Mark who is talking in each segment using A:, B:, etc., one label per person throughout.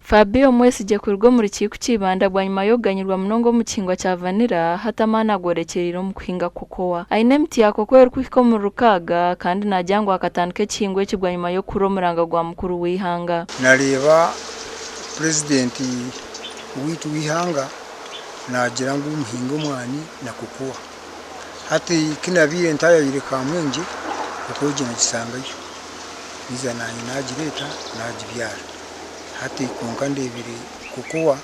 A: Fabio Mwesigye kuruga omuri Kiiku Kibanda bwanyima y'okuganyirwa munonga omu kihingwa kya vanilla, hati amaani agworekyereire omu kuhinga cocoa. Aine emiti ya cocoa erikuhika omuri rukaaga kandi naagira ngu akatandika ekihingwa eki bwanyima y'okuhurira omuranga gwa mukuru w'eihanga.
B: Nareeba Purezidenti waitu w'eihanga naagira ngu muhinge omwani na cocoa. Hati ku nabaire ntayayire Kamwengye, cocoa egyo nagisangayo. Naija nanye nagireeta nagibyara. Hati kwonka ndeebire cocoa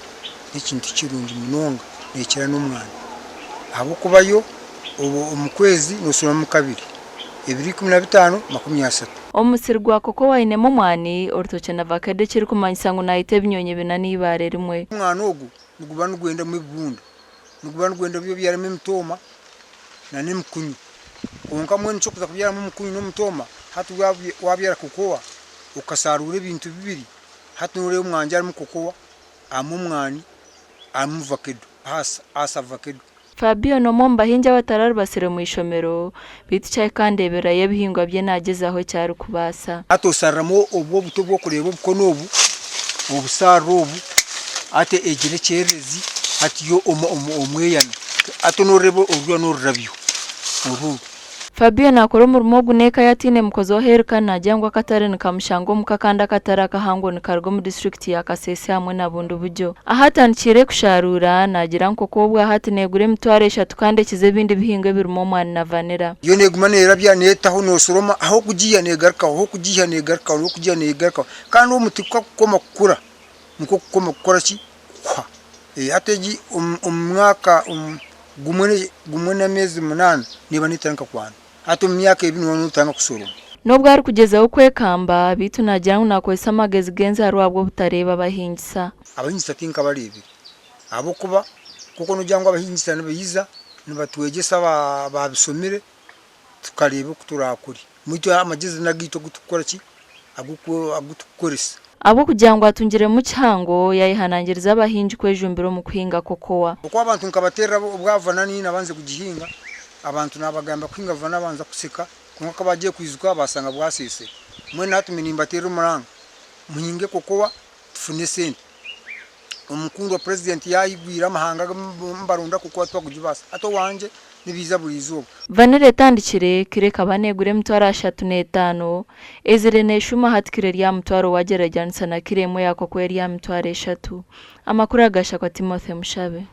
B: n'ekintu kirungi munonga neekira n'omwani ahabw'okuba yo omu kwezi nooshomamu kabiri, ebiro 15, 30.
A: Omusiri gwa cocoa ainemu omwani, orutookye na vakedo ekirikumanyisa ngu naita ebinyonyi bina n'eibaare rimwe.
B: Omwani ogu niguba nigwendamu ebibunda, niguba nigwenda obe obyaremu emitooma n'emikunyu. Kwonka mbwenu eky'okuza kubyaramu omukunyu n'omutooma, hati waabyara cocoa okasharuura ebintu bibiri, hati noreeba omwangye harimu cocoa, harimu omwani, harimu vakedo, haasa vakedo.
A: Fabio n'omwe omu bahingi abatararubasire omu ishomero, beitu kyahika aha ndeeberera y'ebihingwa bye naagyezaho eki arikubaasa.
B: Hati oshariramu obu obuti obu orikureeba obukono obu, obusharire obu, hati egi n'ekyererezi hati yo omweyana, hati noreeba oruriya n'orurabyo oru.
A: Fabio naakora omurimo ogu n'eka ye ataine mukozi w'aheeru kandi naagira ngu akatare nikamushanga omuka kandi akatare akahango nikaruga omu disiturikiti ya Kasese hamwe na Bundibugyo. Ahu atandikiire kusharuura, naagira ngu koko obwahati neegura emitwaro eshatu kandi ekiza ebindi bihingwa ebirimu omwani na vanilla.
B: Yo neeguma neerabya neetaho nooshoroma ahu orikugiiha neegarukaho, ahu orikugiiha neegarukaho, ahu orikugiiha neegarukaho. Kandi omuti ku kakukoma kukura nikwo kukoma kukora ki? Kukuha. Hati egi omu mwaka gumwe n'ameezi munaana neeba neetandika kwana. Hati omu myaka ebiri nooba nootandika kushoroma.
A: N'obu arikugyezaho kwekamba, beitu naagira ngu naakozesa amagezi g'enzaarwa ahabw'obutareeba abahingisa.
B: Abahingisa tinkabareebire ahabw'okuba nk'oku noogira ngu abahingisa nibaija nibatwegyesa abaabishomire tukareeba oku turaakore. Itwe amagyezi n'agaitu agu turikukora ki? Agu turikukoresa.
A: Ahabw'okugira ngu atungiremu kihango, yaayehanangiriza abahingi kwejumbira omu kuhinga kokowa.
B: Oku abantu nkabateerera obwa vana niyo nabanze kugihinga, abantu naabagamba kuhinga vana banza kuseka, kwonka ku baagiire kwijuka baashanga bwaseesire. Mbwenu hati nimbateerera omuranga, muhinge kokowa tufune esente. Omukundwa purezidenti yaayigwire amahanga nibaronda kokowa tibakugibaasa. Hati owangye nibaija buri izooba.
A: Vanilla etandikire, kiro ekaba neegura emitwaro 35, eizire neeshuuma hati kiro eri aha mutwaro waagyeragyeranisa na kiro emwe ya kokowa eri aha mitwaro eshatu. Amakuru aga Shakwa Timothy Mushabe.